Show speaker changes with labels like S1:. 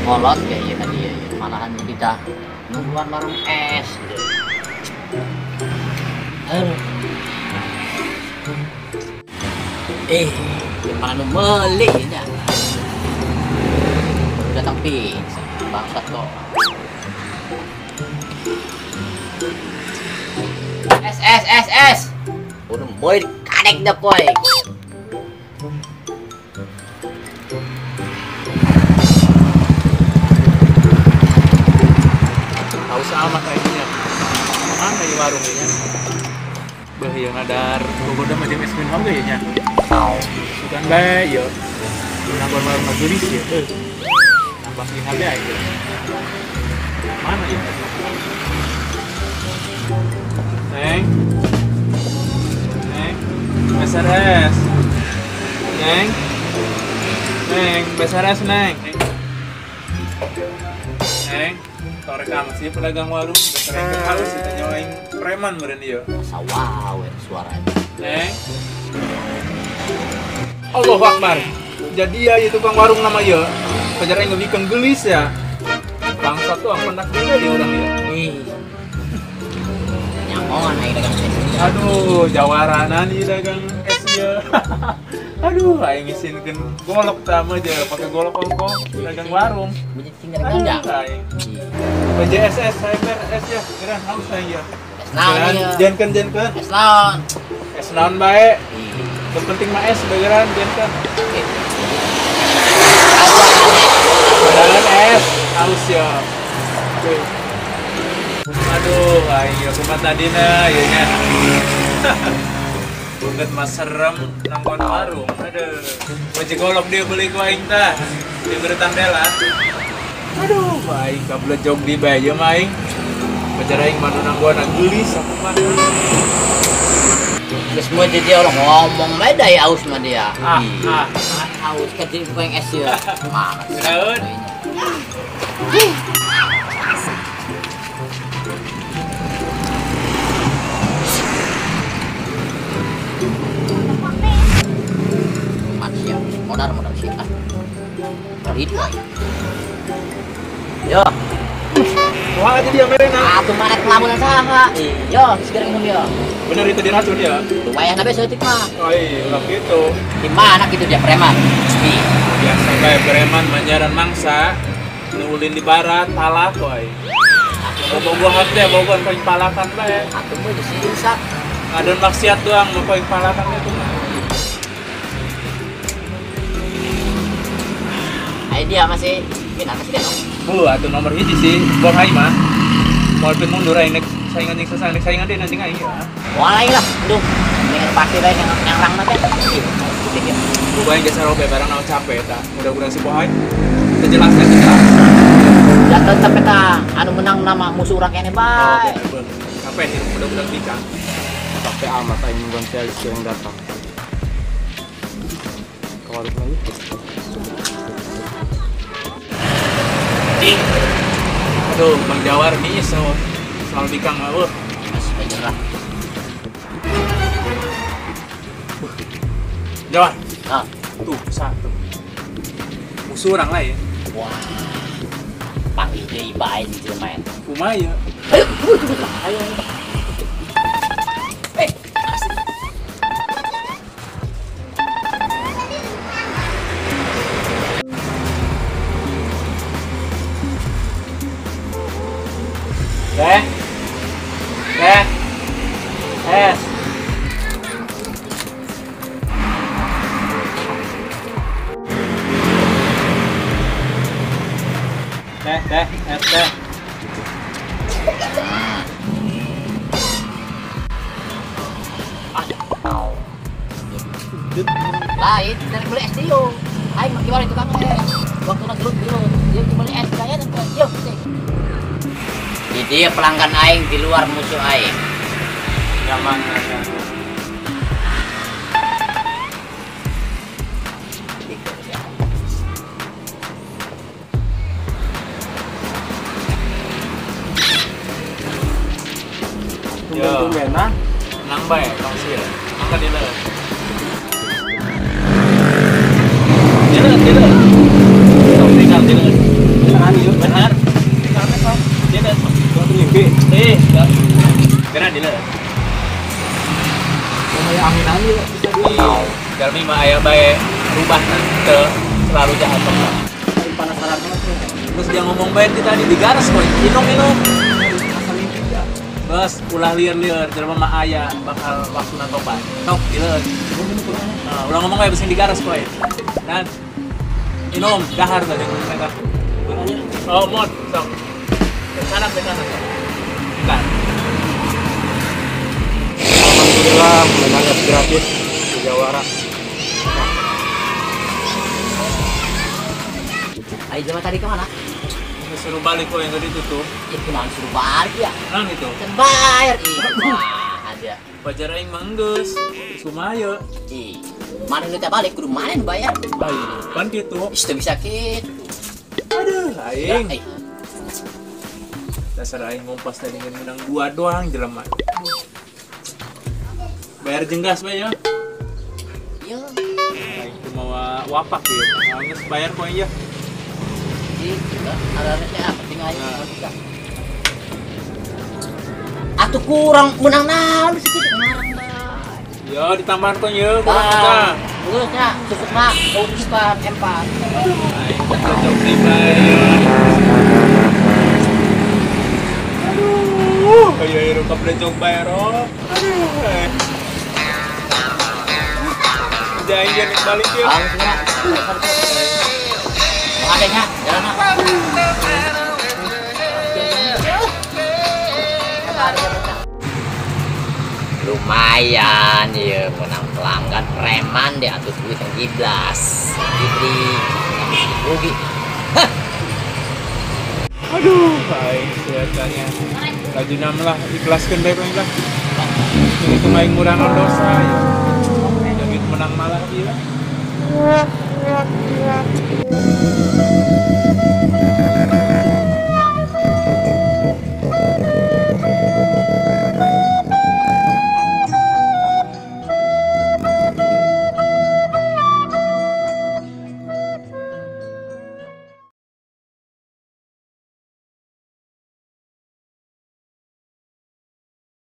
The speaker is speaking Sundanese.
S1: Kolot ya iya tadi ya, malahan kita nungguan warung es gitu. Aduh. Gimana nu meuli nya. Baru datang pingsan, bangsat kok. S S S S. Udah meuli kadek dah poy.
S2: Haus amat kayaknya. Mana di warung ini? Bah, yang ngadar gogoda mah jeung es minum ge nya. Sugan bae ieu. Nanggon warung majelis ya. Nambah lihat ya itu. Mana ya? Neng. Neng. SRS. Neng. Neng, SRS neng. Neng. Torek amat sih pedagang warung, dasar yang halus itu nyawain preman meureun ieu.
S1: Masa wow suaranya.
S2: Neng. Allahu Akbar. Jadi ya ieu tukang warung nama ieu. Pajar aing ngebikeun geulis ya. Bangsa tuh pendak juga dia urang ieu.
S1: Ih. Nyamongan aing dagang es.
S2: Aduh, jawaranan ieu dagang es ieu. Aduh, aing ngisinkeun golok tah mah aja pakai golok ongkong dagang warung.
S1: Bunyi tinggal ganja.
S2: PJSS cyber S ya, geran haus saya ya.
S1: Es naon ieu?
S2: Jenkeun jenkeun.
S1: Es naon?
S2: Es naon bae. Yang penting mah es begeran jenkeun. Begeran es, haus ya. Aduh, aing ya kumaha tadina ieu nya. Banget mah serem nangkon warung. Aduh. Wajib golok dia beli ku aing tah. Dia beri tandela. Aduh, aing kablejog di bae ieu mah aing. Pacar aing mah nu nanggoan geulis aku mah.
S1: Geus moe di dia ulah ngomong bae da aus mah dia. Aus ka di ku es ieu. Mana
S2: sih?
S1: Manusia, modal sih ah. Itu. Yo.
S2: Wah, aja dia merena.
S1: Atuh mana kelamunan saha? Yo, segera minum yo.
S2: Bener itu diracun ya?
S1: Lumayan nabe saeutik mah.
S2: Oh iya, ulah gitu.
S1: Di mana gitu dia preman?
S2: Biasa bae preman manjaran mangsa. Nu ulin di barat, palak wae. Bobogohan teh, bobogohan paling palakan bae.
S1: Atuh mah geus rusak.
S2: Ngadon maksiat doang nu paling palakan itu mah.
S1: Ayo dia masih minat masih dia dong.
S2: Bu, atuh nomor hiji sih, buang aing mah. Moal pin mundur aing nek saingan jeung sasaeng nek saingan deui nanti aing ya.
S1: Moal aing lah, duh. Mendingan pasti bae yang rang mah teh.
S2: Bu aing geus sarobe barang naon capek eta. Mudah-mudahan si poho aing. Teu jelas teh jelas.
S1: Ya tetep eta anu menang nama musuh urang keneh bae.
S2: Oh, capek hirup mudah-mudahan bikang.
S3: Capek amat aing nungguan Felix yang datang. Ke warung lagi.
S2: Aduh, Bang Jawar nih soal bikang mah.
S1: Mas menyerah.
S2: Jawar.
S1: Ah,
S2: tuh satu. Musuh orang lain.
S1: Wah. Panggil deui bae si jelema eta.
S2: Kumaha ya?
S1: Ayo, tunggu, ayo. Asik.
S2: Teh. Teh. Es. Teh, teh, es teh.
S1: Lain, dari beli es dio. Aing mah kiwari tukang es. Waktu na gelut gelut, dia beli es kaya teh. Yo, jadi dia pelanggan aing di luar musuh aing.
S2: Nyaman ya.
S3: Tumben-tumbenan.
S2: Nang bae tong sia. Nang ka dina. Dina, dina. Tong tinggal dina.
S3: Anginan ieu.
S2: Benar. Karena sok. Dia ada sok.
S3: Mimpi.
S2: Karena dia.
S3: Kayak anginan ieu bisa di.
S2: Jalmi mah aya bae rubah teu selalu jahat sok.
S3: Penasaran banget.
S2: Terus dia ngomong bae di tadi digaras kok. Inung-inung. Bos, ulah lieur-lieur, jelema mah aya bakal waktuna tobat. Tok, dileun. Nah, ulah ngomong bae beuseung digaras koe. Dan minum, dahar tadi eta. Oh, mon, sok. Ke sana, ke sana. Bentar.
S3: Alhamdulillah, menang gratis di Jawara.
S1: Ayo jelema tadi kemana?
S2: Suruh balik kok yang tadi tutup.
S1: Ya kunaon suruh balik ya?
S2: Nang itu.
S1: Can bayar. Ih, wah aja.
S2: Wajar aing mah geus. Kumaha ye?
S1: Ih, mana nu teh balik kudu mana nu bayar?
S2: Ayo, pan kitu.
S1: Ih, teu bisa kitu.
S2: Aduh, aing. Dasar aing ngumpas tadi ngan menang 2 doang jelema. Bayar jenggas bae ya.
S1: Iya.
S2: Aing teu mawa wapak ieu. Geus bayar poe ya.
S1: Atuh kurang menang naon sedikit ngarang bae.
S2: Yo ditambahan kok ye kurang kita.
S1: Geus nya cukup mah ucupan empat.
S2: Aing cocok deui bae. Aduh, ayo ayo kablecok bae ro. Aduh. Udah aing balik ye.
S1: Adanya, jalan lah. Lumayan ya, menang pelanggan preman deh atuh duit yang giblas, diberi, rugi. Hah.
S2: Aduh, baik kelihatannya. Rajin lah, ikhlaskan baik lah. Itu aing ngurangan dosa ya. Jadi menang malah dia.